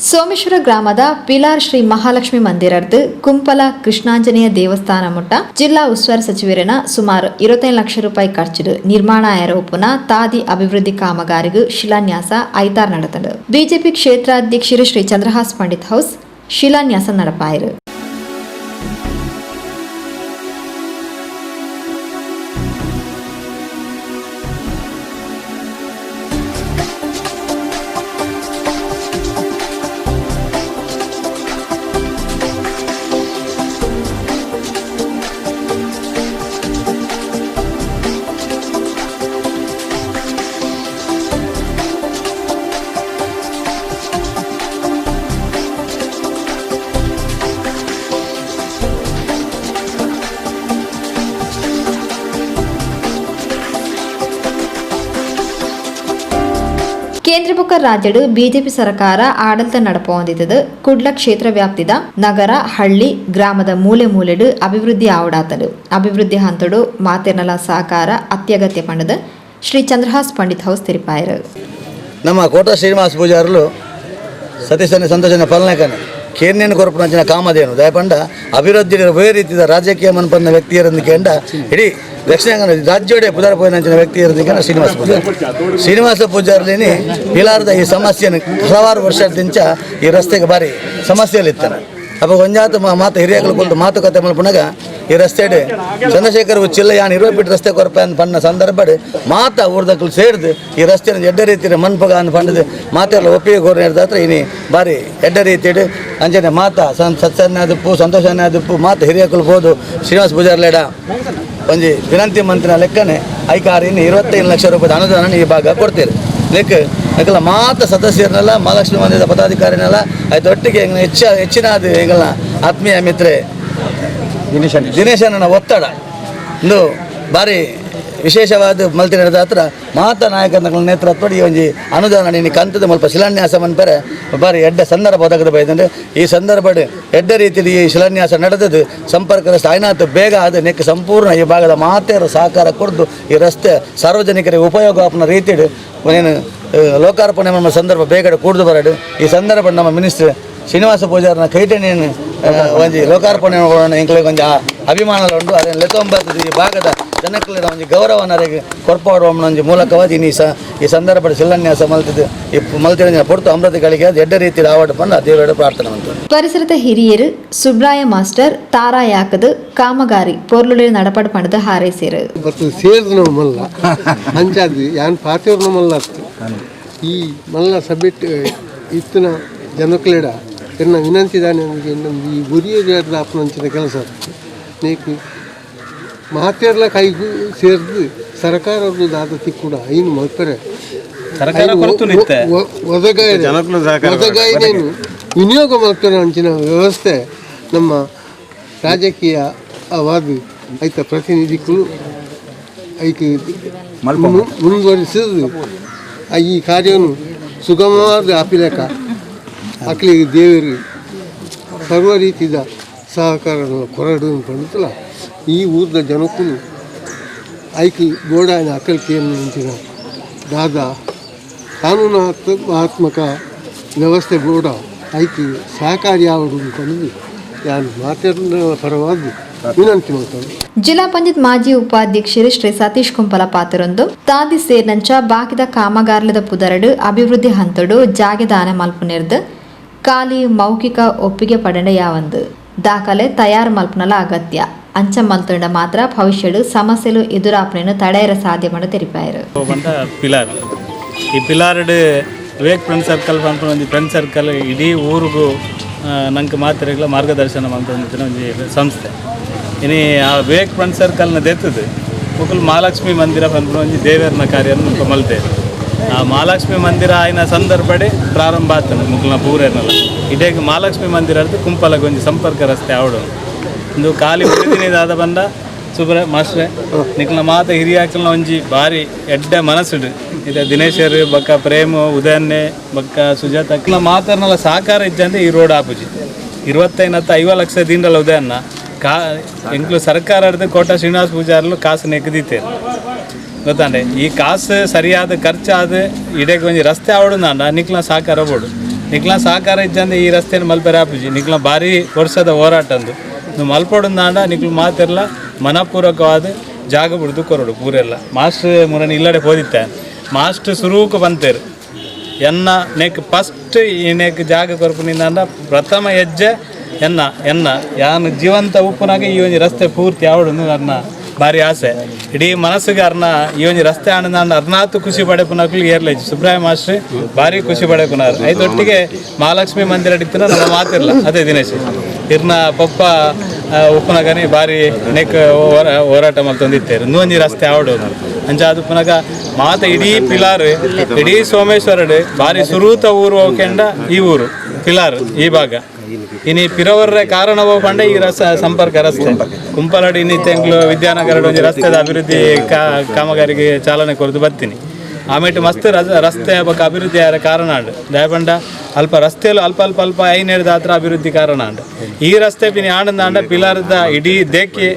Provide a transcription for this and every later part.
Someshwara ಗ್ರಾಮದ ಪಿಲಾರ್ ಶ್ರೀ ಮಹಾಲಕ್ಷ್ಮಿ ಮಂದಿರರ್ದು ಕುಂಪಲ ಕೃಷ್ಣಾಂಜನೇಯ ದೇವಸ್ಥಾನ ಮುಟ್ಟ ಜಿಲ್ಲಾ ಉಸ್ತುವಾರಿ ಸಚಿವರಿನ ಸುಮಾರು 25 ಲಕ್ಷ ರೂಪಾಯಿ ಖರ್ಚಿಡು ನಿರ್ಮಾಣ ಆರೋಪನ ತಾದಿ ಅಭಿವೃದ್ಧಿ ಕಾಮಗಾರಿಗೂ ಶಿಲಾನ್ಯಾಸ ಐತಾರ್ ನಡೆತಂಡು. ಬಿಜೆಪಿ ಕ್ಷೇತ್ರಾಧ್ಯಕ್ಷರು ಶ್ರೀ ಚಂದ್ರಹಾಸ್ ಪಂಡಿತ್ ಹೌಸ್ ಶಿಲಾನ್ಯಾಸ நடப்பாயிரு. ಕೇಂದ್ರ ಬೊಕ್ಕ ರಾಜ್ಯಡು ಬಿಜೆಪಿ ಸರ್ಕಾರ ಆಡಳಿತ ನಡಪೊಂದಿತ್ತದು. ಕುಡ್ಲ ಕ್ಷೇತ್ರ ವ್ಯಾಪ್ತಿದ ನಗರ, ಹಳ್ಳಿ, ಗ್ರಾಮದ ಮೂಲೆ ಮೂಲೆಡು ಅಭಿವೃದ್ಧಿ ಆವಡಾತಡು. ಅಭಿವೃದ್ಧಿ ಹಂತಡು ಮಾತೆರ್ನಲ ಸಹಕಾರ ಅತ್ಯಗತ್ಯ ಪಂಡದು ಶ್ರೀ ಚಂದ್ರಹಾಸ್ ಪಂಡಿತ್ ಹೌಸ್ ತಿರುಪಾಯರು. ನಮ್ಮ ಕೋಟ ಶ್ರೀನಿವಾಸ ಪೂಜಾರಲು ಸತೀಶನ ಸಂತೋಷನ ಪಾಲನೆಕನೆ ಕೇನ್ಯನ ಕೊರಪುನಂಚಿನ ಕಾಮಧೇನು ದಯಪಂಡ ಅಭಿವೃದ್ಧಿ ಬೇರೆ ರೀತಿಯ ರಾಜಕೀಯ ಮನ್ಪನ್ನ ವ್ಯಕ್ತಿಯರನ್ನು ಕೇಂಡ ಇಡೀ ದಕ್ಷಿಣ ಕನ್ನಡ ರಾಜ್ಯೋಡೆ ಪುದಾರ ಪೋಯಿನಂಚಿನ ವ್ಯಕ್ತಿಯರನ್ನು ಕೇಂಡ ಶ್ರೀನಿವಾಸ ಪೂಜಾರಿ. ಶ್ರೀನಿವಾಸ ಪೂಜಾರ್ಲಿನಿ ಪಿಲಾರದ ಈ ಸಮಸ್ಯೆಯನ್ನು ಹಲವಾರು ವರ್ಷದಿಂಚ ಈ ರಸ್ತೆಗೆ ಭಾರಿ ಸಮಸ್ಯೆಯಲ್ಲಿ ಇತ್ತಾನೆ. ಅಪ್ಪ ಒಂಜಾತ ಮಾತು ಹಿರಿಯಗಳು ಕುರಿತು ಮಾತುಕತೆ ಮಲ್ಪುನಗ ಈ ರಸ್ತೆಡ್ ಚಂದ್ರಶೇಖರ್ ಉಚ್ಚಿಲ್ಲ ಯಾನ್ 20 ಫೀಟ್ ರಸ್ತೆ ಕೊರಪ ಅಂತ ಪಣ್ಣ ಸಂದರ್ಭಡ್ ಮಾತ ಊರ್ದಕ್ಲು ಸೇರ್ದು ಈ ರಸ್ತೆ ಎಡ್ಡ ರೀತಿಯ ಮನ್ಪಗ ಅಂತ ಪಂಡದು ಮಾತೆಲ್ಲ ಒಪ್ಪಿಗೆ ಕೋರಿ ಹತ್ರ ಇನಿ ಬಾರಿ ಎಡ್ಡ ರೀತಿಯಡ್ ಅಂಚನೆ ಮಾತ ಸತ್ಸನ್ನಾದಿಪ್ಪು ಸಂತೋಷನಾದಿಪ್ಪು ಮಾತ ಹಿರಿಯಕುಲು ಪೋದು ಶ್ರೀನಿವಾಸ ಪೂಜಾರ್ಲೇಡ ಒಂಜಿ ವಿನಂತಿ ಮಂತ್ರಿನ ಲೆಕ್ಕನೆ ಐಕಾರು ಇನ್ನು 25 ಲಕ್ಷ ರೂಪಾಯಿ ಅನುದಾನ ಈ ಭಾಗ ಕೊಡ್ತೀರಿ. ಲೆಕ್ಕ ಯಾಕಲ್ಲ ಮಾತ ಸದಸ್ಯರನ್ನೆಲ್ಲ ಮಹಾಲಕ್ಷ್ಮಿ ಮಂದಿರದ ಪದಾಧಿಕಾರಿನೆಲ್ಲ ಆಯ್ತು ಒಟ್ಟಿಗೆ ಹೆಚ್ಚಿನ ಅದು ಎಂಗಲ್ನ ಆತ್ಮೀಯ ಮಿತ್ರೆ ದಿನೇಶನ ಒತ್ತಡ ಇಂದು ಭಾರಿ ವಿಶೇಷವಾದ ಮಲ್ತಿ ನಡೆದ ಹತ್ರ ಮಾತ ನಾಯಕನ ನೇತೃತ್ವ ಈ ಒಂಜಿ ಅನುದಾನ ನೀನು ಕಂತದ ಮಲ್ಪ ಶಿಲಾನ್ಯಾಸ ಮನ್ಪರೆ ಬಾರಿ ಎಡ್ಡ ಸಂದರ್ಭ ಒದಗದ ಬೈದಂದ್ರೆ ಈ ಸಂದರ್ಭ ಎಡ್ಡ ರೀತಿಯಲ್ಲಿ ಈ ಶಿಲಾನ್ಯಾಸ ನಡೆದದ್ದು ಸಂಪರ್ಕ ರಸ್ತೆ ಆಯ್ನಾತು ಬೇಗ ಅದು ನೆಕ್ ಸಂಪೂರ್ಣ ಈ ಭಾಗದ ಮಾತೆಯರು ಸಹಕಾರ ಕೊಡ್ದು ಈ ರಸ್ತೆ ಸಾರ್ವಜನಿಕರಿಗೆ ಉಪಯೋಗ ಆಪನ ರೀತಿಯಲ್ಲಿ ಏನು ಲೋಕಾರ್ಪಣೆ ನಮ್ಮ ಸಂದರ್ಭ ಬೇಗಡೆ ಕೂಡ್ದು ಬರಡು. ಈ ಸಂದರ್ಭ ನಮ್ಮ ಮಿನಿಸ್ಟರ್ ಶ್ರೀನಿವಾಸ ಪೂಜಾರನ ಕೈಟಣಿಯನ್ನು ಒಂಜಿ ಲೋಕಾರ್ಪಣೆ ಎಂಕ್ಲೆಗ್ ಒಂಜಿ ಅಭಿಮಾನ ಉಂಡು. ಅದನ್ನು ಲೆತ್ತೊಂಬತ್ತದ ಈ ಭಾಗದ ಜನಕ್ಕಲಿನ ಒಂಜಿ ಗೌರವನರಿಗೆ ಕೊರ್ಪಾಡುವ ಒಂಜಿ ಮೂಲಕವಾಗಿ ಇನ್ನು ಈ ಸಂದರ್ಭದ ಶಿಲಾನ್ಯಾಸ ಮಲ್ತಿದ್ದು ಈ ಮಲ್ತಿನ ಪೊರ್ತು ಅಮೃತಗಳಿಗೆ ಅದು ಎಡ್ಡ ರೀತಿಯಲ್ಲಿ ಆವಡ್ ಪಂಡ ದೇವರ ಪ್ರಾರ್ಥನೆ ಉಂಟು. ಪರಿಸರದ ಹಿರಿಯರು ಸುಬ್ರಾಯ ಮಾಸ್ಟರ್ ತಾರಾ ಯಾಕದು ಕಾಮಗಾರಿ ಪೊರ್ಲುಡೆ ನಡಪಡು ಪಂಡದು ಹಾರೈಸಿರು. ಬರ್ತದೆ ಸೇರಿದ ನಾವು ಮಲ್ಲ ಅಂಚಾದ್ ಯಾನ್ ಪಾತೆರ್ನ ಮಲ್ಲ ಅತ್ತು ಈ ಮಲ್ಲ ಸಬ್ಜೆಕ್ಟ್ ಇತ್ತಿನ ಜನಕ್ಲೆಡ ಎನ್ನ ವಿನಂತಿ ದಾನೆ ಈ ಗುರಿಯ ಆಪನಂಚಿನ ಕೆಲಸ ನೇಕ್ ಮಾತೆರ್ಲ ಕೈಗೂ ಸೇರ್ದು ಸರ್ಕಾರದ್ದು ದಾದ ತಿಕ್ಕುಡ ಐನು ಮಲ್ಪರೆ ಒದಗಾಯಿನೇನು ವಿನಿಯೋಗ ಮಲ್ಪರೆ ಅಂಚಿನ ವ್ಯವಸ್ಥೆ ನಮ್ಮ ರಾಜಕೀಯ ವಾದ ಐತ ಪ್ರತಿನಿಧಿಗಳು ಐಕ್ ಮುಂದುವರಿಸಿದ್ದು ಈ ಕಾರ್ಯವನ್ನು ಸುಗಮವಾದ ಆಪಿಲಕ ಅಕ್ಲಿಗೆ ದೇವರು ಸರ್ವ ರೀತಿಯ ಸಹಕಾರ ಕೊರಡು ಪಂಡಿತಲ ಈ ಊರ್ದ ಜನಕ್ಕೂ ಐಕ್ ಗೋಡಾಯನ ಅಕಲ್ಕೆಯನ್ನು ನಿಂತಿನ ದಾದ ಕಾನೂನಾತ್ಮಕ ವ್ಯವಸ್ಥೆ ಬೋಡ ಐಕ್ ಸಹಕಾರಿ ಆವಡು ಪಂಡಿತು ಯಾನು ಮಾತಾಡಿದ ಪರವಾಗಿ ವಿನಂತಿ ಮಾಡ್ತಾರೆ. ಜಿಲ್ಲಾ ಪಂಚಾಯತ್ ಮಾಜಿ ಉಪಾಧ್ಯಕ್ಷರು ಶ್ರೀ ಸತೀಶ್ ಕುಂಪಲ ಪಾತ್ರೊಂದು ತಾದಿ ಸೇರ್ನಂಚ ಬಾಕಿದ ಕಾಮಗಾರ್ಲದ ಪುದರಡು ಅಭಿವೃದ್ಧಿ ಹಂತಡು ಜಾಗೆ ದಾನ ಮಲ್ಪುನೆರ್ದು ಖಾಲಿ ಮೌಖಿಕ ಒಪ್ಪಿಗೆ ಪಡೆಂಡ ಯಾವಂದು ದಾಖಲೆ ತಯಾರು ಮಲ್ಪನಲ ಅಗತ್ಯ ಅಂಚ ಮಲ್ತುಂಡ ಮಾತ್ರ ಭವಿಷ್ಯಡು ಸಮಸ್ಯೆಲು ಎದುರಾಪಣೆಯನ್ನು ತಡೆಯರ ಸಾಧ್ಯ ಮಾಡ ತೆರಿಪಾಯರು. ಪಂಡ ಪಿಲಾರ್ ಈ ಪಿಲಾರ್ಡ್ ವಿವೇಕ್ ಫ್ರೆಂಡ್ ಸರ್ಕಲ್ ಪನ್ಪುನ ಒಂಜಿ ಫ್ರೆಂಡ್ ಸರ್ಕಲ್ ಇಡೀ ಊರುಗು ನಂಗೆ ಮಾತ್ರೆಗಳ ಮಾರ್ಗದರ್ಶನ ಮಲ್ತೊಂದಿತ್ತಿನ ಒಂಜಿ ಸಂಸ್ಥೆ. ಇನಿ ಆ ವಿವೇಕ್ ಫ್ರೆಂಡ್ ಸರ್ಕಲ್ನ ದೆತ್ತದು ಮೊಕುಲು ಮಹಾಲಕ್ಷ್ಮಿ ಮಂದಿರ ಪನ್ಪುನ ಒಂಜಿ ದೇವೆರ್ನ ಕಾರ್ಯನ್ ಮುಲ್ಪ ಮಲ್ತೇರು. ಆ ಮಹಾಲಕ್ಷ್ಮಿ ಮಂದಿರ ಆಯ್ನ ಸಂದರ್ಭಡೆ ಪ್ರಾರಂಭ ಆತನ ಮುಕುಲ್ನ ಪೂರೇನಲ್ಲ ಇಡೀ ಮಹಾಲಕ್ಷ್ಮಿ ಮಂದಿರ ಅರ್ಥ ಕುಂಪಲಗ್ ಒಂಜಿ ಸಂಪರ್ಕ ರಸ್ತೆ ಆವಡು ಇಂದು ಖಾಲಿ ಉಳಿದಿನಿದಾದ ಬಂದ ಸುಬ್ರ ಮಾಸ್ಟ್ರೆ ನಿಕ್ಲ ಮಾತ ಹಿರಿಯಾಕಲ್ನ ಒಂಜಿ ಬಾರಿ ಎಡ್ಡೆ ಮನಸ್ಸುಡು ಇದೆ ದಿನೇಶರ್ ಬಕ್ಕ ಪ್ರೇಮ ಉದಯನ್ನೆ ಬಕ್ಕ ಸುಜಾತ ಅಕ್ಲ ಮಾತರ್ನಲ್ಲ ಸಹಕಾರ ಇಜ್ಜಂದೆ ಈ ರೋಡ್ ಆಪುಜಿ. 25 50 ಲಕ್ಷ ದಿಂಡಲ ಉದಯನ್ನ ಕಾ ಎಂಕ್ಲು ಸರ್ಕಾರ ಕೋಟ ಶ್ರೀನಿವಾಸ ಪೂಜಾರ್ಲು ಕಾಸು ನೆಕ್ಕದಿತ್ತೇರು ಗೊತ್ತಾಂಡೆ. ಈ ಕಾಸು ಸರಿಯಾದ ಖರ್ಚಾದ ಇಡೀ ಒಂಜಿ ರಸ್ತೆ ಆವಡು ನಾಂಡ ನಿಕ್ಲ ಸಹಕಾರ ಬೋಡು. ನಿಕ್ಲ ಸಹಕಾರ ಇಜ್ಜಂದೆ ಈ ರಸ್ತೆನ ಮಲ್ಪೆರೆ ಆಪುಜಿ. ನಿಕ್ಲ ಭಾರಿ ವರ್ಷದ ಹೋರಾಟ ಅಂದು ಮಲ್ಪೊಡುಂದಾಂಡ ನಿಕ್ಲು ಮಾತೆರ್ಲ ಮನಪೂರ್ವಕವಾದ ಜಾಗ ಬಿಡ್ದು ಕೊರಡು ಪೂರೆಲ್ಲ. ಮಾಸ್ಟರ್ ಮುರನಿ ಇಲ್ಲಡೆ ಪೋದಿತ್ತೆ ಮಾಸ್ಟರ್ ಸುರೂಕು ಬಂತೇರು ಎನ್ನ ನೆಕ್ ಫಸ್ಟ್ ಈ ನೆಕ್ ಜಾಗ ಕೊರ್ಪುನಿಂದ ಪ್ರಥಮ ಹೆಜ್ಜೆ ಎನ್ನ ಎನ್ನ ಯಾನು ಜೀವಂತ ಉಪ್ಪುನಾಗ ಈ ಒಂಜಿ ರಸ್ತೆ ಪೂರ್ತಿ ಆವಡು ಅರ್ನ ಭಾರಿ ಆಸೆ. ಇಡೀ ಮನಸ್ಸಿಗೆ ಅರ್ನ ಈ ಒಂಜಿ ರಸ್ತೆ ಆನಂದ ಅರ್ನಾತು ಖುಷಿ ಪಡೆಪುನಕ್ಲು ಏರ್ಲೇಜ್ ಸುಬ್ರಾಯ ಮಾಸ್ಟ್ರ್ ಭಾರಿ ಖುಷಿ ಪಡೆಪುನಾರ್. ಐತೊಟ್ಟಿಗೆ ಮಹಾಲಕ್ಷ್ಮಿ ಮಂದಿರ ಇತ್ತಿನ ನಮ್ಮ ಮಾತಿರ್ಲ ಅದೇ ದಿನೇಶ್ ಇರ್ನ ಪಪ್ಪ ಉಪ್ಪುನಗನೆ ಭಾರಿ ನೆಕ್ ಹೋರಾಟ ಮಲ್ತೊಂದಿತ್ತೇರು ಒಂಜಿ ರಸ್ತೆ ಆವಡು ಅಂಚ ಅದು ಪುನಗ ಮಾತ ಇಡೀ ಪಿಲಾರ್ ಇಡೀ ಸೋಮೇಶ್ವರಡು ಭಾರಿ ಸುರೂತ ಊರು ಹೋಗ್ಕೊಂಡ ಈ ಊರು ಪಿಲಾರ್ ಈ ಭಾಗ ಇನಿ ಪಿರವರ್ರೆ ಕಾರಣವೋ ಪಂಡ ಈ ರಸ ಸಂಪರ್ಕ ರಸ್ತೆ ಕುಂಪಲಡಿ ಇನ್ನಿ ತೆಂಗ್ಲು ವಿದ್ಯಾನಗರ ಒಂಜಿ ರಸ್ತೆದ ಅಭಿವೃದ್ಧಿ ಕಾಮಗಾರಿಗೆ ಚಾಲನೆ ಕೊರದು ಬರ್ತೀನಿ. ಆಮೇಲೆ ಮಸ್ತ್ ರಸ್ತೆ ಬೊಕ್ಕ ಅಭಿವೃದ್ಧಿ ಆದ ಕಾರಣ ಉಂಡು ದಯಪಂಡ ಅಲ್ಪ ರಸ್ತೆಯಲ್ಲೂ ಅಲ್ಪ ಅಲ್ಪ ಅಲ್ಪ ಐನೇಡ್ದ ಹತ್ರ ಅಭಿವೃದ್ಧಿ ಕಾರಣ ಉಂಡು. ಈ ರಸ್ತೆ ಪಿನಿ ಆನಂದ ಪಿಲಾರ್ದ ಇಡೀ ದೇಕಿ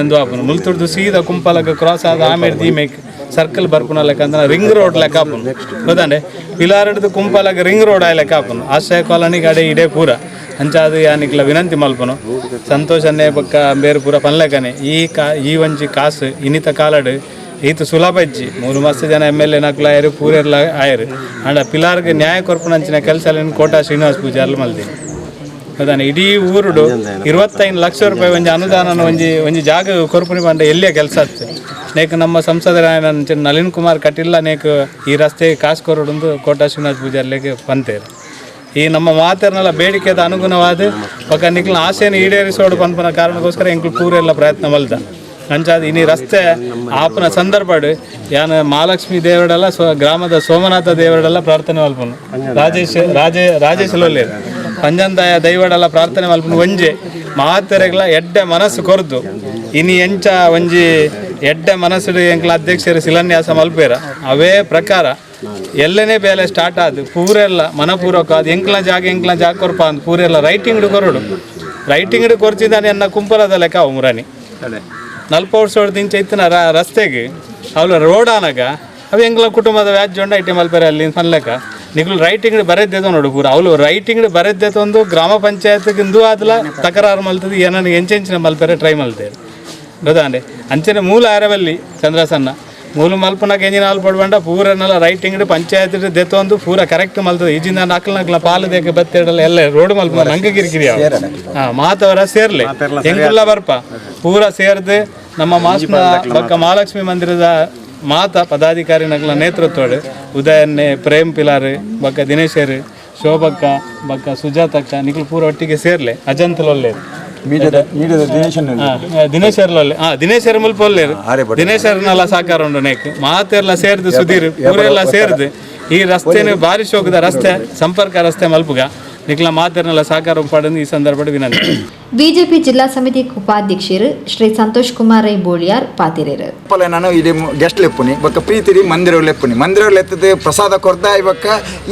ಎಂದು ಆಪುನು ಮುಲ್ತುಡ್ದು ಸೀದಾ ಕುಂಪಲಗ ಕ್ರಾಸ್ ಆದ ಆಮೇಲೆ ಈ ಮೇಕ್ ಸರ್ಕಲ್ ಬರ್ಪುನ ಲೆಕ್ಕ ಅಂದ್ರೆ ರಿಂಗ್ ರೋಡ್ ಲೆಕ್ಕ ಆಪುನು ಗೊತ್ತಾಂಡೆ ಪಿಲಾರಡ್ದು ಕುಂಪಲಗ ರಿಂಗ್ ರೋಡ್ ಆಯ್ ಲೆಕ್ಕ ಆಪುನು ಆಶ್ರಯ ಕಾಲೋನಿ ಗಾಡಿ ಇಡೇ ಪೂರ ಅಂಚಾದು ಯಾನಿಕ್ಲ ವಿನಂತಿ ಮಲ್ಪನು ಸಂತೋಷನ್ನೇ ಬೊಕ್ಕ ಬೇರೆ ಪೂರ ಪನ್ಲೆಕನೆ ಈ ಈ ಒಂಜಿ ಕಾಸು ಇನ್ನಿತ ಕಾಲಡು ಈತ ಸುಲಭ ಇಜ್ಜಿ ಮೂರು ಮಸ್ತ್ ಜನ M L A ನಕ್ಲ ಆಯರು ಪೂರೆರ್ಲ ಆಯರು ಅಂಡ ಪಿಲಾರ್ಗೆ ನ್ಯಾಯ ಕೊರ್ಪುನಂಚಿನ ಕೆಲಸ ಕೋಟಾ ಶ್ರೀನಿವಾಸ ಪೂಜಾರ್ಲು ಮಲ್ದಿನಿ ಅದಾನೆ. ಇಡೀ ಊರುಡು 25 ಲಕ್ಷ ರೂಪಾಯಿ ಒಂಜಿ ಅನುದಾನ ಒಂಜಿ ಒಂಜಿ ಜಾಗ ಕೊರ್ಪುನಿ ಪಂಡ ಎಲ್ಲಿಯ ಕೆಲಸ ಆಗ್ತದೆ. ನೇಕ್ ನಮ್ಮ ಸಂಸದರಾಯನ ನಳಿನ್ ಕುಮಾರ್ ಕಟೀಲ ನೇಕ್ ಈ ರಸ್ತೆ ಕಾಸು ಕೊರಡುಂದು ಕೋಟಾ ಶ್ರೀನಿವಾಸ ಪೂಜಾರ್ಲಿಗೆ ಪಂತೇರು. ಈ ನಮ್ಮ ಮಾತೆರ್ನೆಲ್ಲ ಬೇಡಿಕೆದ ಅನುಗುಣವಾದ ಬೊಕ್ಕ ನಿಕ್ಲ ಆಸೆಯನ್ನು ಈಡೇರಿಸೋಡು ಪನ್ಪುನ ಕಾರಣಕ್ಕೋಸ್ಕರ ಎಂಕ್ಲು ಪೂರೆಲ್ಲ ಪ್ರಯತ್ನ ಮಲ್ದ ಅಂಚಾದ ಇನಿ ರಸ್ತೆ ಆಪನ ಸಂದರ್ಭಡ್ ಯಾನ ಮಹಾಲಕ್ಷ್ಮಿ ದೇವರಡೆಲ್ಲ ಗ್ರಾಮದ ಸೋಮನಾಥ ದೇವರಡೆಲ್ಲ ಪ್ರಾರ್ಥನೆ ಮಲ್ಪನು ರಾಜೇಶ್ ರಾಜೇ ರಾಜೇಶ್ ಲೊಲ್ಲೇರು ಪಂಜಂದಾಯ ದೈವಡೆಲ್ಲ ಪ್ರಾರ್ಥನೆ ಮಲ್ಪನು ಒಂಜೆ ಮಾತೆರೆಗ್ಲ ಎಡ್ಡೆ ಮನಸ್ಸು ಕೊರ್ದು ಇನಿ ಎಂಚ ಒಂಜಿ ಎಡ್ಡೆ ಮನಸ್ಸು ಎಂಕ್ಲ ಅಧ್ಯಕ್ಷರು ಶಿಲಾನ್ಯಾಸ ಮಲ್ಪೇರ ಅವೇ ಪ್ರಕಾರ ಎಲ್ಲನೇ ಬೇಲೆ ಸ್ಟಾರ್ಟ್ ಆದು ಪೂರೆಲ್ಲ ಮನಪೂರ್ವಕ ಅದು ಎಂಕ್ಲ ಜಾಗ ಎಂಕ್ಲ ಜಾಗ ಕೊರ್ಪ ಅಂದ್ ಪೂರೆಲ್ಲ ರೈಟಿಂಗ್ ಕೊರಡು ರೈಟಿಂಗ್ ಕೊರ್ಚಿದ್ದಾನೆ ಎನ್ನ ಕುಂಪಲದ ಲೆಕ್ಕ ಅವು ಮುರಾನಿ ನಲ್ಪ ವರ್ಷ ಇಂಚ ಇತ್ತಿನ ರಸ್ತೆಗೆ ಅವಳು ರೋಡ್ ಆನಾಗ ಅವು ಎಂಗ್ಲ ಕುಟುಂಬದ ವ್ಯಾಜ್ಯ ಉಂಡ ಐಟಿ ಮಲ್ಪೆರೆ ಅಲ್ಲಿ ಪನ್ಲೆಕ್ಕ ನಿಗ್ಲು ರೈಟಿಂಗ್ ಬರೆದ್ದೆ ನೋಡು ಪೂರ ಅವಳು ರೈಟಿಂಗ್ ಬರೆದ್ದೆ ಒಂದು ಗ್ರಾಮ ಪಂಚಾಯತ್ಗಿಂದು ಆದಲ ತಕರಾರು ಮಲ್ತದೆ ಏನನ್ನ ಎಂಚೆಂಚಿನ ಮಲ್ಪೆರೆ ಟ್ರೈ ಮಲ್ತೇವೆ ಗೊತ್ತಾಂಡೆ. ಅಂಚನೆ ಮೂಲ ಆರವಲ್ಲಿ ಚಂದ್ರಸನ್ನ ಮೂಲ ಮಲ್ಪನಾಗ ಎಂಜಿನ ಹಾಲು ಪಡ್ಬಂಡ ಪೂರನೆಲ್ಲ ರೈಟಿಂಗ್ ಪಂಚಾಯತ್ ದೆತ್ತೊಂದು ಪೂರ ಕರೆಕ್ಟ್ ಮಲ್ತದೆ ಈಜಿಂದ ನಕ್ಲ ನಕ್ಲ ಪಾಲು ದೇಕ ಬತ್ತೆಡಲ್ಲ ಎಲ್ಲ ರೋಡ್ ಮಲ್ಪ ನಂಗೆ ಕಿರಿಕಿರಿ ಮಾತವರ ಸೇರ್ಲಿ ಹೆಂಗುಲ್ಲ ಬರ್ಪ ಪೂರ ಸೇರ್ದು ನಮ್ಮ ಮಾಸ್ನ ಬಕ್ಕ ಮಹಾಲಕ್ಷ್ಮಿ ಮಂದಿರದ ಮಾತ ಪದಾಧಿಕಾರಿ ನಕ್ಲ ನೇತೃತ್ವಡು ಉದಯನ್ನೆ ಪ್ರೇಮ್ ಪಿಲಾರ್ ಬಕ್ಕ ದಿನೇಶರ್ ಶೋಭಕ್ಕ ಬಕ್ಕ ಸುಜಾತಕ್ಕ ನಿಕ್ಲು ಪೂರ ಒಟ್ಟಿಗೆ ಸೇರ್ಲೆ ಅಜಂತಲೊಲ್ಲೇರು ದಿನೇಶರ್ಲೊಲ್ಲೆ ದಿನೇಶರ್ ಮುಲ್ಪ ಒಲ್ಲೇರು ದಿನೇಶರ್ನೆಲ್ಲ ಸಾಕಾರ ಉಂಡು ನೇಕ್ ಮಾತೆಲ್ಲ ಸೇರ್ದು ಸುಧೀರ್ ಪೂರೆಲ್ಲ ಸೇರ್ದು ಈ ರಸ್ತೆನ ಭಾರಿ ಶೋಕದ ರಸ್ತೆ ಸಂಪರ್ಕ ರಸ್ತೆ ಮಲ್ಪುಗ ನಿಕ್ಲ ಮಾತೆರ್ನೆಲ್ಲ ಸಾಕಾರ ಪಡೆದು ಈ ಸಂದರ್ಭ ವಿನಂತಿ. ಬಿಜೆಪಿ ಜಿಲ್ಲಾ ಸಮಿತಿ ಉಪಾಧ್ಯಕ್ಷರು ಶ್ರೀ ಸಂತೋಷ್ ಕುಮಾರ್ ರೈ ಬೋಳಿಯಾರ್ ಪಾತಿರೇರು. ನಾನು ಇಲ್ಲಿ ಗೆಸ್ಟ್ ಲೆಪ್ಪುನಿ ಬೊಕ್ಕ ಪ್ರೀತಿರಿ ಮಂದಿರ ಲೆಪ್ಪುನಿ ಮಂದಿರ ಲೆತ್ತದ ಪ್ರಸಾದ ಕೊರ್ದ ಇಬಕ್ಕ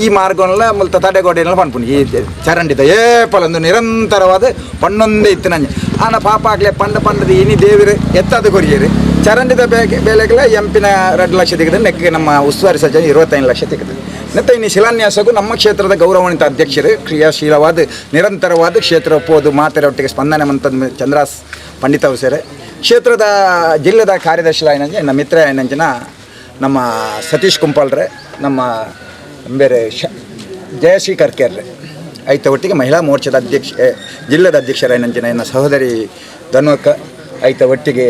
ಈ ಮಾರ್ಗನ್ಲ ಮುಲ್ತ ತಡೆಗೋಡೆಲ್ಲ ಪನ್ಪುನಿ ಈ ಚರಂಡಿದ ಏಪಲೊಂದು ನಿರಂತರವಾದ ಪಣ್ಣೊಂದೇ ಇತ್ತು ನಂಜೆ ಆನ ಪಾಪ ಆಗ್ಲೆ ಪಂಡ ಪಂಡದ ಇನಿ ದೇವರು ಎತ್ತದ ಕೊರಿಯರು ಚರಂಡಿದ ಬೇಲೆಗೆಲ್ಲ ಎಂಪಿನ 2 ಲಕ್ಷ ತೆಗೆದು ನೆಕ್ಕಿಗೆ ನಮ್ಮ ಉಸ್ತುವಾರಿ ಸಚಿವ 25 ಲಕ್ಷ ತೆಗೆದು ಮತ್ತು ಇನ್ನು ಶಿಲಾನ್ಯಾಸಕ್ಕೂ ನಮ್ಮ ಕ್ಷೇತ್ರದ ಗೌರವಾನ್ವಿತ ಅಧ್ಯಕ್ಷರು ಕ್ರಿಯಾಶೀಲವಾದ ನಿರಂತರವಾದ ಕ್ಷೇತ್ರ ಒಪ್ಪೋದು ಮಾತೆರೊಟ್ಟಿಗೆ ಸ್ಪಂದನೆ ಮಂತದ ಚಂದ್ರಾಸ್ ಪಂಡಿತ ಸೇರೆ ಕ್ಷೇತ್ರದ ಜಿಲ್ಲೆದ ಕಾರ್ಯದರ್ಶಿ ಆಯ್ನಂಜೆ ನಮ್ಮ ಮಿತ್ರ ಆಯ್ನಂಚಿನ ನಮ್ಮ ಸತೀಶ್ ಕುಂಪಾಲ್ರೆ ನಮ್ಮ ಬೇರೆ ಜಯಶ್ರೀ ಕರ್ಕೇರ್ರೆ ಐತ ಒಟ್ಟಿಗೆ ಮಹಿಳಾ ಮೋರ್ಚಾದ ಅಧ್ಯಕ್ಷ ಜಿಲ್ಲೆದ ಅಧ್ಯಕ್ಷರಾಯ್ನಂಚಿನ ಎನ್ನ ಸಹೋದರಿ ಧನ್ವಕ್ಕ ಐತ ಒಟ್ಟಿಗೆ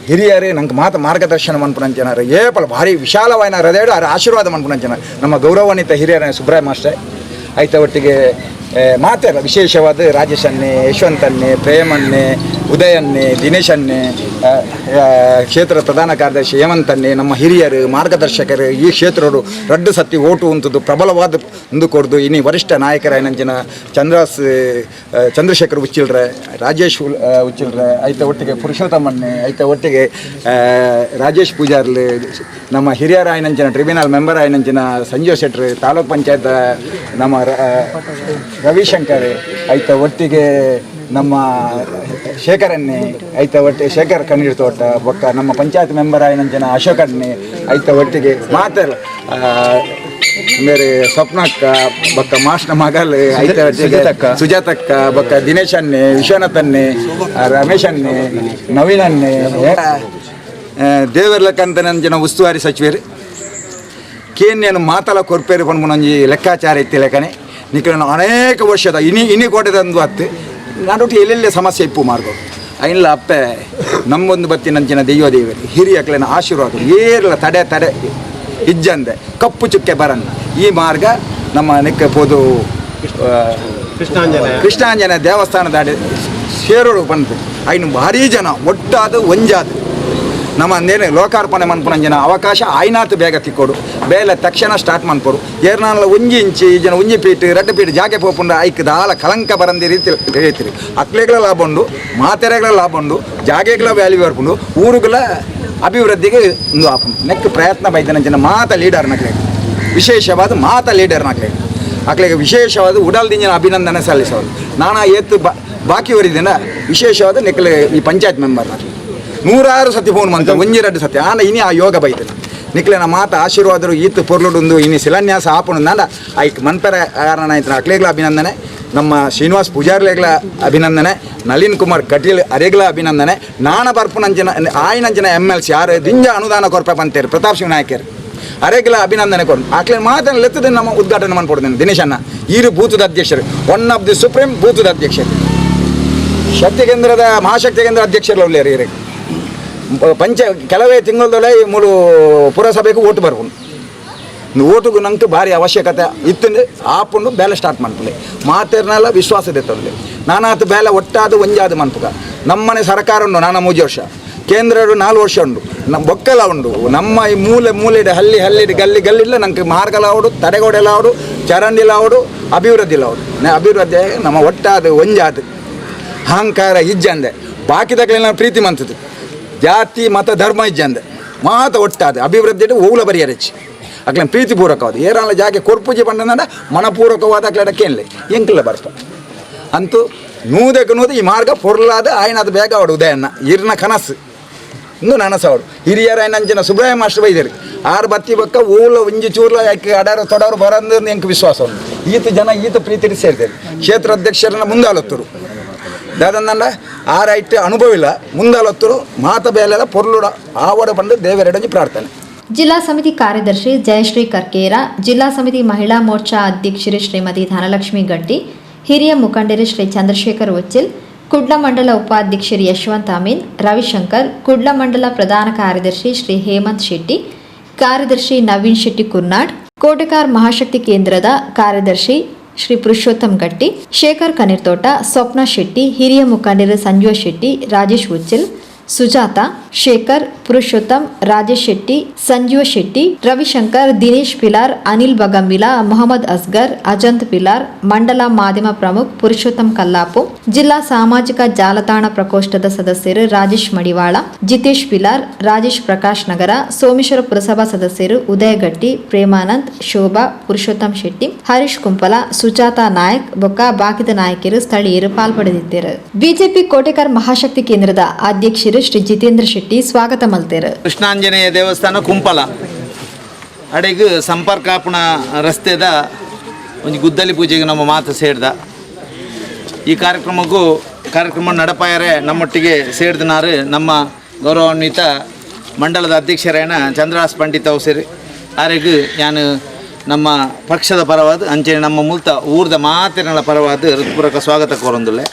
ಹಿರಿಯರೇ ನಂಗೆ ಮಾತು ಮಾರ್ಗದರ್ಶನ ಮನ್ಪುನಂಚಿನಾರು ಏಪಲ ಭಾರಿ ವಿಶಾಲವಾದ ಹೃದಯ ಅವರ ಆಶೀರ್ವಾದ ಮನ್ಪುನಂಚಿನ ನಮ್ಮ ಗೌರವಾನ್ವಿತ ಹಿರಿಯರ ಸುಬ್ರಾಯ ಮಾಸ್ಟರ್ ಐತ ಒಟ್ಟಿಗೆ ಮಾತೆಲ್ಲ ವಿಶೇಷವಾದ ರಾಜೇಶನ್ನೇ ಯಶವಂತನ್ನೇ ಪ್ರೇಮನ್ನೇ ಉದಯನ್ನೇ ದಿನೇಶನ್ನೇ ಕ್ಷೇತ್ರ ಪ್ರಧಾನ ಕಾರ್ಯದರ್ಶಿ ಹೇಮಂತನ್ನೇ ನಮ್ಮ ಹಿರಿಯರು ಮಾರ್ಗದರ್ಶಕರು ಈ ಕ್ಷೇತ್ರರು ರಡ್ಡು ಸತ್ತಿ ಓಟು ಉಂಟದ್ದು ಪ್ರಬಲವಾದ ಒಂದು ಕೊಡ್ದು ಇನಿ ವರಿಷ್ಠ ನಾಯಕರ ಚಂದ್ರಾಸ್ ಚಂದ್ರಶೇಖರ್ ಉಚ್ಚಿಲ್ರೆ ರಾಜೇಶ್ ಉಚ್ಚಿಲ್ರೆ ಐತ ಒಟ್ಟಿಗೆ ಪುರುಷೋತ್ತಮನ್ನೇ ಐತ ಒಟ್ಟಿಗೆ ರಾಜೇಶ್ ಪೂಜಾರ್ಲಿ ನಮ್ಮ ಹಿರಿಯರ ಆಯ್ನಂಚಿನ ಟ್ರಿಬ್ಯುನಲ್ ಮೆಂಬರ್ ಆಯ್ನಂಚಿನ ಸಂಜೀವ್ ಶೆಟ್ರು ತಾಲೂಕ್ ಪಂಚಾಯತ್ ನಮ್ಮ ರವಿಶಂಕರ್ ಐತ ಒಟ್ಟಿಗೆ ನಮ್ಮ ಶೇಖರನ್ನೇ ಐತ ಒಟ್ಟಿಗೆ ಶೇಖರ್ ಕಣ್ಣೀರ್ ತೋಟ ಬೊಕ್ಕ ನಮ್ಮ ಪಂಚಾಯತ್ ಮೆಂಬರ್ ಆಯ್ನಂಚಿನ ಅಶೋಕನ್ನೇ ಐತ ಒಟ್ಟಿಗೆ ಮಾತೆಲ್ಲ ಬೇರೆ ಸ್ವಪ್ನಕ್ಕ ಬೊಕ್ಕ ಮಾಸ್ನ ಮಗಲ್ ಐತ ಸುಜಾತಕ್ಕ ಬೊಕ್ಕ ದಿನೇಶ್ ಅನ್ನೆ ವಿಶ್ವನಾಥ್ ಅನ್ನೆ ರಮೇಶ್ ಅನ್ನೆ ನವೀನ್ ಅನ್ನೆ ದೇವರ್ಲಕ್ಕಂತ ನಂಜಿನ ಉಸ್ತುವಾರಿ ಸಚಿವರು ಕೇನ್ಯನು ಮಾತಲ ಕೊರ್ಪೇರು ಪನ್ಪುನೊಂಜಿ ಲೆಕ್ಕಾಚಾರ ಇತ್ತಿ ಲೆಕ್ಕನೆ ನಿಕಲನ ಅನೇಕ ವರ್ಷದ ಇನಿ ಇನಿ ಕೋಟೆದಂದು ಅತ್ತು ನಡುಟು ಎಲ್ಲೆಲ್ಲಿ ಸಮಸ್ಯೆ ಇಪ್ಪು ಮಾರ್ಗ ಐನ್ಲ ಅಪ್ಪೆ ನಮ್ಮೊಂದು ಬತ್ತಿನಂಚಿನ ದೈವ ದೇವರು ಹಿರಿಯಕ್ಲೆನ ಆಶೀರ್ವಾದ ಏರ್ಲ ತಡೆ ತಡೆ ಇಜ್ಜಂದೆ ಕಪ್ಪು ಚುಕ್ಕೆ ಬರನ್ನ ಈ ಮಾರ್ಗ ನಮ್ಮ ನಿಕ್ಕ ಪೋದು ಕೃಷ್ಣಾಂಜನ ದೇವಸ್ಥಾನದ ಅಡೆ ಸೇರೋಡು ಬಂತು ಐನು ಭಾರೀ ಜನ ಒಟ್ಟಾದ ಒಂಜಾದ ನಮ್ಮ ಅಂದೇನೆ ಲೋಕಾರ್ಪಣೆ ಮನ್ಪುನಂಜಿನ ಅವಕಾಶ ಆಯ್ನಾತು ಬೇಗ ತಿಕ್ಕೋಡು ಬೇಲೆ ತಕ್ಷಣ ಸ್ಟಾರ್ಟ್ ಮನ್ಪೋಡು ಏರ್ನಾನ್ಲ ಒಂಜಿ ಇಂಚಿ ಈ ಜನ ಒಂಜಿ ಪೀಟ್ ರಡ್ಡು ಪೀಟ್ ಜಾಗೆ ಪೋಪುಂಡ ಐಕ್ ದಾಲ ಕಲಂಕ ಬರಂದಿ ರೀತಿ ರೀತಿರಿ ಅಕ್ಲೆಗಳ ಲಾಭ ಉಂಡು ಮಾತೆರೆಗಳ ಲಾಭ ಉಂಡು ಜಾಗೆಗಳ ವ್ಯಾಲ್ಯೂ ಬರ್ಪುಂಡು ಊರುಗಳ ಅಭಿವೃದ್ಧಿಗೆ ಒಂದು ಆಪುಂಡು ನೆಕ್ ಪ್ರಯತ್ನ ಬೈದನಂಚಿನ ಮಾತ ಲೀಡರ್ ನಕ್ಲೆಗ್ ವಿಶೇಷವಾದ ಮಾತ ಲೀಡರ್ ನಕ್ಲೆಗ್ ಅಕ್ಲೆಗ್ ವಿಶೇಷವಾದ ಉಡಲ್ದಿಂಜಿನ ಅಭಿನಂದನೆ ಸಲ್ಲಿಸೋದು ನಾನಾ ಏತು ಬಾಕಿ ವರಿದಿನ ವಿಶೇಷವಾದ ನೆಕ್ಲೆ ಈ ಪಂಚಾಯತ್ ಮೆಂಬರ್ ನಕ್ಲೆ ನೂರಾರು ಸತಿ ಫೋನ್ ಮಂತ ಒಂಜಿ ಎರಡು ಸತಿ ಆನ ಇನಿ ಆ ಯೋಗ ಬೈತನ ನಿಕ್ಲೆನ ಮಾತ ಆಶೀರ್ವಾದರು ಈತ್ ಪೊರ್ಲುಡುಂದು ಇನಿ ಶಿಲಾನ್ಯಾಸ ಆಪುಂಡು ನಾಡ ಐಕ್ ಮನ್ಪೆರ ಕಾರಣ ಆಯ್ತು ಅಕ್ಲೆಗ್ಲ ಅಭಿನಂದನೆ ನಮ್ಮ ಶ್ರೀನಿವಾಸ್ ಪೂಜಾರ್ಲೆಗ್ಲ ಅಭಿನಂದನೆ ನಳಿನ್ ಕುಮಾರ್ ಕಟೀಲ್ ಅರೆಗ್ಲ ಅಭಿನಂದನೆ ನಾನ ಬರ್ಪುನಂಚಿನ ಆಯ್ನಂಚಿನ M L C ಆರು ದಿಂಜ ಅನುದಾನ ಕೊರ್ಪೆ ಪಂತೇರು ಪ್ರತಾಪ್ ಸಿಂಹ ನಾಯಕರು ಅರೆಗ್ಲ ಅಭಿನಂದನೆ ಕೊರ್ ಆಕ್ಲೆ ಮಾತನ್ನ ಲೆತ್ತದ ನಮ್ಮ ಉದ್ಘಾಟನೆ ಮಾಡ್ಕೊಡ್ತೇನೆ ದಿನೇಶಣ್ಣ ಈರು ಬೂತದ ಅಧ್ಯಕ್ಷರು one of the supreme ಬೂತದ ಅಧ್ಯಕ್ಷರು ಶಕ್ತಿ ಕೇಂದ್ರದ ಮಹಾಶಕ್ತಿ ಕೇಂದ್ರ ಅಧ್ಯಕ್ಷರು ಉಳ್ಳೇರು ಇರಕ್ಕೆ ಪಂಚ ಕೆಲವೇ ತಿಂಗಳದೊಳೆ ಈ ಮೂರು ಪುರಸಭೆಗೆ ಓಟು ಬರ್ಕೊಂಡು ಓಟುಗು ನಂಗೆ ಭಾರಿ ಅವಶ್ಯಕತೆ ಇತ್ತು ಆಪುಂಡು ಬೇಲೆ ಸ್ಟಾರ್ಟ್ ಮನ್ಪುಲೆ ಮಾತೆರ್ನೆಲ್ಲ ವಿಶ್ವಾಸ ದೆತ್ತೊಂದು ನಾನಾತು ಬೇಲೆ ಒಟ್ಟಾದ ಒಂಜಾದ ಮನ್ಪುಗ ನಮ್ಮನೆ ಸರ್ಕಾರ ಉಂಡು ನಾನಾ ಮೂಜಿ ವರ್ಷ ಕೇಂದ್ರ 4 ವರ್ಷ ಉಂಡು ನಮ್ಮ ಬೊಕ್ಕಲ ಉಂಡು ನಮ್ಮ ಈ ಮೂಲೆ ಮೂಲೆಡ್ ಹಳ್ಳಿ ಹಳ್ಳಿಡ್ ಗಲ್ಲಿ ಗಲ್ಲಿಡ್ಲ ನಂಗೆ ಮಾರ್ಗಲ ಅವಡು ತಡೆಗೋಡೆಲ ಅವಡು ಚರಂಡಿಲ ಅವಡು ಅಭಿವೃದ್ಧಿಲ ಅವಡು ಅಭಿವೃದ್ಧಿ ನಮ್ಮ ಒಟ್ಟಾದ ಒಂಜಾದ ಅಹಂಕಾರ ಇಜ್ಜಂದೆ ಬಾಕಿದಕ್ಲೆಲ್ಲ ಪ್ರೀತಿ ಮಂತದ್ದು ಜಾತಿ ಮತ ಧರ್ಮ ಇಜ್ಜಂದೆ ಮಾತ ಒಟ್ಟಾದ ಅಭಿವೃದ್ಧಿ ಓಲ ಬರಿಯರಚ್ಚಿ ಅಕ್ಲೆ ಪ್ರೀತಿಪೂರ್ವಕವಾದ ಏರಾಲ ಜಾಗೆ ಕೊರ್ಪೂಜೆ ಪಂಡಂದ ಮನಪೂರ್ವಕವಾದ ಅಕ್ಲೆಡ ಕೇನ್ಲೆ ಎಂಕಲ್ಲ ಬರ್ಪ ಅಂತೂ ನೂದಕ್ಕೆ ನೂದು ಈ ಮಾರ್ಗ ಪೊರ್ಲಾದ ಆಯ್ನಾದ ಬೇಗ ಅವಡು ಉದಯಣ್ಣ ಇರ್ನ ಕನಸು ಇಂದು ನನಸು ಅವಡು ಹಿರಿಯರ ನಂಚಿನ ಸುಬ್ರಾಯ ಮಾಸ್ಟರ್ ಬೈದರು ಆರು ಬತ್ತಿ ಬಕ್ಕ ಊಲ ಒಂಜಿ ಚೂರ್ಲ ಯಾಕೆ ಅಡಾರು ತೊಡರು ಬರಂದು ಎಂಕ್ ವಿಶ್ವಾಸ ಉಂಟು ಈತ ಜನ ಈತ ಪ್ರೀತಿ ಸೇರಿದರು ಕ್ಷೇತ್ರ ಅಧ್ಯಕ್ಷರನ್ನ ಮುಂದಾಲತ್ತರು ದಾದಂದಂಡ ಆ ರೈಟ್ ಅನುಭವ ಇಲ್ಲ ಮುಂದಾಲತ್ತರು ಮಾತ ಬೇಲೆಲ್ಲ ಪೊರ್ಲುಡ ಆವಡ ಬಂದು ದೇವರೆಡಂಜಿ ಪ್ರಾರ್ಥನೆ. ಜಿಲ್ಲಾ ಸಮಿತಿ ಕಾರ್ಯದರ್ಶಿ ಜಯಶ್ರೀ ಕರ್ಕೇರ, ಜಿಲ್ಲಾ ಸಮಿತಿ ಮಹಿಳಾ ಮೋರ್ಚಾ ಅಧ್ಯಕ್ಷರು ಶ್ರೀಮತಿ ಧನಲಕ್ಷ್ಮಿ ಗಡ್ಡಿ, ಹಿರಿಯ ಮುಖಂಡರು ಶ್ರೀ ಚಂದ್ರಶೇಖರ್ ಉಚ್ಚಿಲ್, ಕುಡ್ಲ ಮಂಡಲ ಉಪಾಧ್ಯಕ್ಷರು ಯಶವಂತ್ ಅಮೀನ್, ರವಿಶಂಕರ್, ಕುಡ್ಲ ಮಂಡಲ ಪ್ರಧಾನ ಕಾರ್ಯದರ್ಶಿ ಶ್ರೀ ಹೇಮಂತ್ ಶೆಟ್ಟಿ, ಕಾರ್ಯದರ್ಶಿ ನವೀನ್ ಶೆಟ್ಟಿ ಕುರ್ನಾಡ್, ಕೋಟೆಕಾರ್ ಮಹಾಶಕ್ತಿ ಕೇಂದ್ರದ ಕಾರ್ಯದರ್ಶಿ ಶ್ರೀ ಪುರುಷೋತ್ತಮ್ ಗಟ್ಟಿ, ಶೇಖರ್ ಕನಿರ್ತೋಟ, ಸ್ವಪ್ನ ಶೆಟ್ಟಿ, ಹಿರಿಯ ಮುಖಂಡರು ಸಂಜೀವ ಶೆಟ್ಟಿ, ರಾಜೇಶ್ ಉಚ್ಚಿಲ್, ಸುಜಾತ, ಶೇಖರ್, ಪುರುಷೋತ್ತಮ್, ರಾಜೇಶ್ ಶೆಟ್ಟಿ, ಸಂಜೀವ ಶೆಟ್ಟಿ, ರವಿಶಂಕರ್, ದಿನೇಶ್ ಪಿಲಾರ್, ಅನಿಲ್ ಬಗಂಬಿಲ, ಮೊಹಮ್ಮದ್ ಅಸ್ಗರ್, ಅಜಂತ್ ಪಿಲಾರ್, ಮಂಡಲ ಮಾಧ್ಯಮ ಪ್ರಮುಖ್ ಪುರುಷೋತ್ತಮ್ ಕಲ್ಲಾಪು, ಜಿಲ್ಲಾ ಸಾಮಾಜಿಕ ಜಾಲತಾಣ ಪ್ರಕೋಷ್ಠದ ಸದಸ್ಯರು ರಾಜೇಶ್ ಮಡಿವಾಳ, ಜಿತೇಶ್ ಪಿಲಾರ್, ರಾಜೇಶ್ ಪ್ರಕಾಶ್ ನಗರ, ಸೋಮೇಶ್ವರ ಪುರಸಭಾ ಸದಸ್ಯರು ಉದಯಗಟ್ಟಿ, ಪ್ರೇಮಾನಂದ್, ಶೋಭಾ, ಪುರುಷೋತ್ತಮ್ ಶೆಟ್ಟಿ, ಹರೀಶ್ ಕುಂಪಲ, ಸುಜಾತಾ ನಾಯಕ್ ಬೊಕ್ಕ ಬಾಕಿದ ನಾಯಕರು ಸ್ಥಳೀಯರು ಪಾಲ್ಪಡೆದಿದ್ದರು. ಬಿಜೆಪಿ ಕೋಟೆಕಾರ್ ಮಹಾಶಕ್ತಿ ಕೇಂದ್ರದ ಅಧ್ಯಕ್ಷರು ಶ್ರೀ ಜಿತೇಂದ್ರ ಶೆಟ್ಟಿ ಸ್ವಾಗತ ಮಲ್ತೇರು. ಕೃಷ್ಣಾಂಜನೇಯ ದೇವಸ್ಥಾನ ಕುಂಪಲ ಅಡೆಗ್ ಸಂಪರ್ಕಾಪುಣ ರಸ್ತೆದ ಒಂಜಿ ಗುದ್ದಲಿ ಪೂಜೆಗೆ ನಮ್ಮ ಮಾತು ಸೇರ್ದ ಈ ಕಾರ್ಯಕ್ರಮಕ್ಕೂ ಕಾರ್ಯಕ್ರಮ ನಡಪಾಯರೆ ನಮ್ಮೊಟ್ಟಿಗೆ ಸೇರ್ದನಾರು ನಮ್ಮ ಗೌರವಾನ್ವಿತ ಮಂಡಲದ ಅಧ್ಯಕ್ಷರೇನ ಚಂದ್ರಹಾಸ್ ಪಂಡಿತ್ ಅವು ಸೇರಿ ಆರೆಗ್ ನಾನು ನಮ್ಮ ಪಕ್ಷದ ಪರವಾದ ಅಂಚೆ ನಮ್ಮ ಮೂಲ್ತ ಊರ್ದ ಮಾತಿನ ಪರವಾದ ಹೃತ್ಪೂರ್ವಕ ಸ್ವಾಗತ ಕೋರೊಂದುಲ್ಲೆ.